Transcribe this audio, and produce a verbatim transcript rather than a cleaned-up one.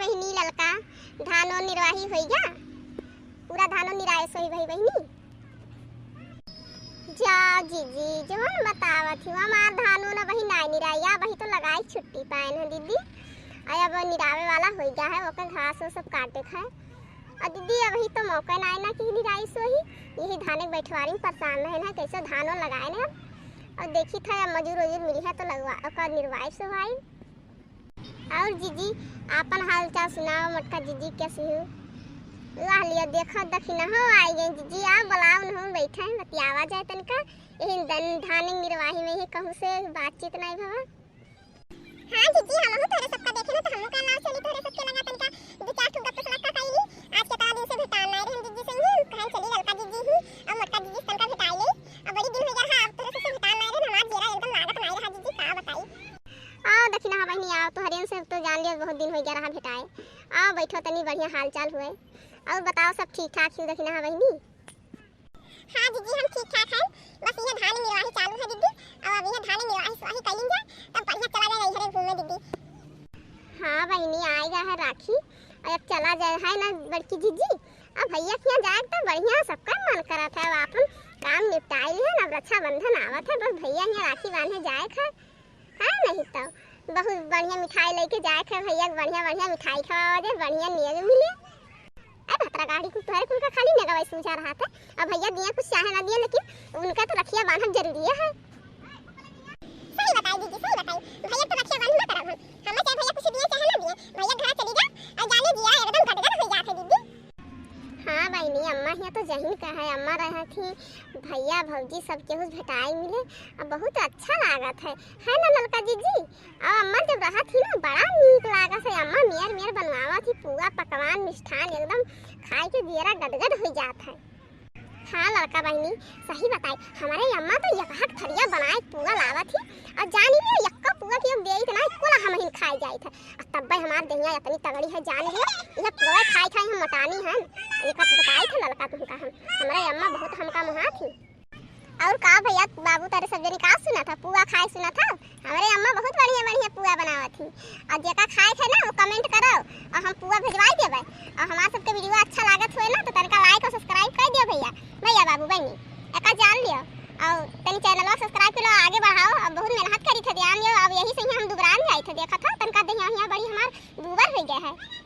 बहिनी ललका, धानो निरवाही होइगा? पूरा धानो निराए सोई भई बहिनी? जा जीजी, जवन बतावत ही, हमार धानो न बही नाई निराइया, बही तो लगाई छुट्टी पाएन है दीदी। अरे अब निरावे वाला होइगा है, ओकर घास वो सब काटे है। और दीदी, अबही तो मौका नाई ना कि निराई सोही, यही धाने के बैठवारी में परेशान रहे ना, कैसे धानो लगाए ना। और देखी था, अब मजूर वजूर मिली है तो लगवा, ओकर निरवाई सोहाई। और जीजी, आपन हाल चाल सुनाओ, मोटका जीजी कैसी हो? वाह लिया, देखो दखिना हो आई गई जीजी, आओ बुलाओ न हो, बैठे हैं, बतियावा जाए तनिका। यही दन धाने निरवाही में ही कहूँ से बातचीत नाई भवा। हाँ जीजी, हमहू तोहरे सबका देखे ना, तो हमहू का नाव चली तोहरे सबके लगा तनिका दो चार ठो गप्प सलाह का कइली। आज केतना दिन से भेटान नाई रहे हम जीजी से, हम कहे चली ललका जीजी ही और मोटका जीजी से तनिका भेटाई ले। अब बड़ी दिन हो गया रहा, अब तोहरे सबसे भेटान नाई रहे, हमार जेरा एकदम लागत नाई रहा जीजी, का बताई। आ दखिना, हाँ बहिनी, आओ, तोहरे से तो जान लिया, बहुत दिन हो गया रहा भेटाए। आओ बैठो, तनी बढ़िया हाल चाल हुए। और बताओ, सब ठीक ठाक ही दखिना, हाँ बहिनी? हाँ जीजी, हम ठीक ठाक हैं, बस यह धान निरवाही चालू है दीदी, और अब यह धान निरवाही स्वाही कइल जा, तब बढ़िया चला जाए नैहरे घूमे दीदी। हाँ बहिनी, आएगा है राखी, और अब चला जाए है ना बड़की जीजी, अब भैया के यहाँ जाए तो बढ़िया सबका मन करत है, अब आपन काम निपटाई लिहन, अब रक्षाबंधन आवत है, बस भैया के यहाँ राखी बांधे जाए है। हाँ, नहीं तो बहुत बढ़िया मिठाई लेके जाए थे भैया, बढ़िया बढ़िया मिठाई खवावा जाए, बढ़िया नेग मिले। अरे भतरा गाड़ी कुल तोहरे कुल का खाली नेगवा सूझा रहा था। अब भैया दिया कुछ चाहे ना दिया, लेकिन उनका तो रखिया बांधब जरूरी है। सही बताई दीदी, सही बताई। भैया तो रखिया बांधब ना करब हम। हमें चाहे भैया कुछ दिए चाहे ना दिए, भैया घर चली जा और जाने दिया एकदम गदगद हो जात है दीदी। हाँ बहिनी, अम्मा हियाँ तो जहिन का है, अम्मा रहत ही, भैया भौजी सब केहू से भेटाई मिले, अब बहुत अच्छा लागत है, है ना ललका जीजी? और अम्मा जब रहत ही ना, बड़ा नीक लागत है, अम्मा मेर मेर बनवावत ही, पुआ पकवान मिष्ठान एकदम खाए के जियरा गदगद हो जात है। हाँ ललका बहिनी, सही बताई, हमरे अम्मा तो यकहक थरिया बनाए पुआ लावत ही, और जानी लियो, यक्का पुआ के देइत ना, कुल हमहिन खाए जाइत है। आ तब्बे हमार देहिया इतनी तगड़ी है, जान लियो, यह पुआ खाई खाई हम मोटानी हन। एक बात बताई थे ललका तुमका हम, हमरे अम्मा बहुत हमका मुहा थी। और का भैया बाबू तारे सब जनी का सुना था, पुआ खाए सुना था? हमरे अम्मा बहुत बढ़िया बढ़िया पुआ बनावत थी। और जेका खाए थे ना वो comment करो और हम पुआ भेजवाई देबे। और हमार सबके video अच्छा लागत होए ना तो तनिका like और subscribe कर दियो भैया, भैया बाबू बहनी, एका जान लियो। और तनी channel subscribe कर लो, आगे बढ़ाओ, अब बहुत मेहनत करी थे, ध्यान दियो। अब यही से ही हम दुबरान जाई थे, देखा था तनिका देहिया हिया बड़ी हमार दूबर हो गया है।